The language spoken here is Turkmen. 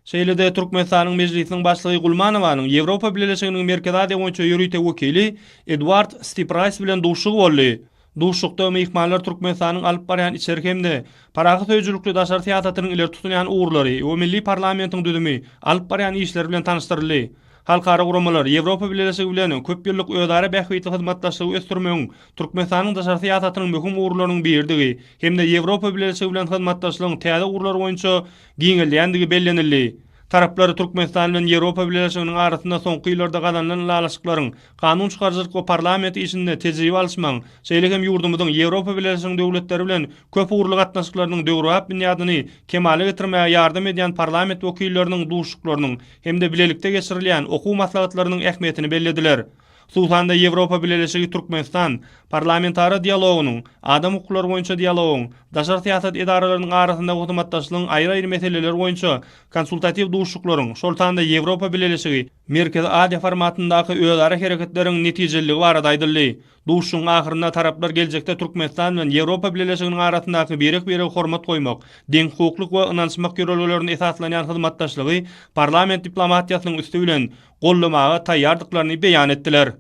Şeýle-de Türkmenistanyň Mejlisiniň Başlygy Gulmanowanyň Ýewropa Bileleşiginiň Merkezi Aziýa boýunça ýörite wekili Eduard Stipraýs bilen duşuşygy boldy. Duşuşykda myhmanlar Türkmenistanyň alyp barýan içerki hem-de parahatsöýüjilikli daşary syýasatynyň ileri tutulýan ugurlary we milli parlamentiň düzümi, alyp barýan işleri bilen tanyşdyryldy. Halkara guramalar, Ýewropa Bileleşigi bilen köp ýyllyk özara bähbitli hyzmatdaşlygy ösdürmegiň Türkmenistanyň daşary syýasatynyň möhüm ugurlarynyň biridigi hem-de Ýewropa Bileleşigi bilen hyzmatdaşlygyň täze ugurlar boýunça giňeldýändigi bellenildi. Taraplar Türkmenistan bilen Ýewropa Bileleşiginiň arasynda soňky ýyllarda gazanylan ylalaşyklaryň, kanun çykaryjylyk we parlament işinde tejribe alyşmagyň, şeýle hem ýurdumyzyň Ýewropa Bileleşiginiň döwletleri bilen köp ugurly gatnaşyklarynyň döwrebap binýadyny kemala getirmäge ýardam edýän parlament wekilleriniň duşuşyklarynyň hem-de bilelikde geçirilýän okuw maslahatlarynyň ähmiýetini bellediler. Hususan-da, Ýewropa Bileleşigi-Türkmenistan parlamentara dialogynyň, adam hukuklary boýunça dialogyň, daşary syýasat edaralarynyň arasynda hyzmatdaşlygyň aýry-aýry meseleleri boýunça konsultatiw duşuşyklaryň, şol sanda Ýewropa Bileleşigi, Merkezi Aziýa formatyndaky özara hereketleriň netijeliligi barada aýdyldy. Duşuşygyň ahyrynda taraplar geljekde Türkmenistan bilen Ýewropa Bileleşiginiň arasyndaky birek-birege hormat goýmak, deňhukuklyk we ynanyşmak ýörelgelerine esaslanýan hyzmatdaşlygy parlament diplomatiýasynyň üsti bilen goldamaga taýýardyklaryny beýan etdiler.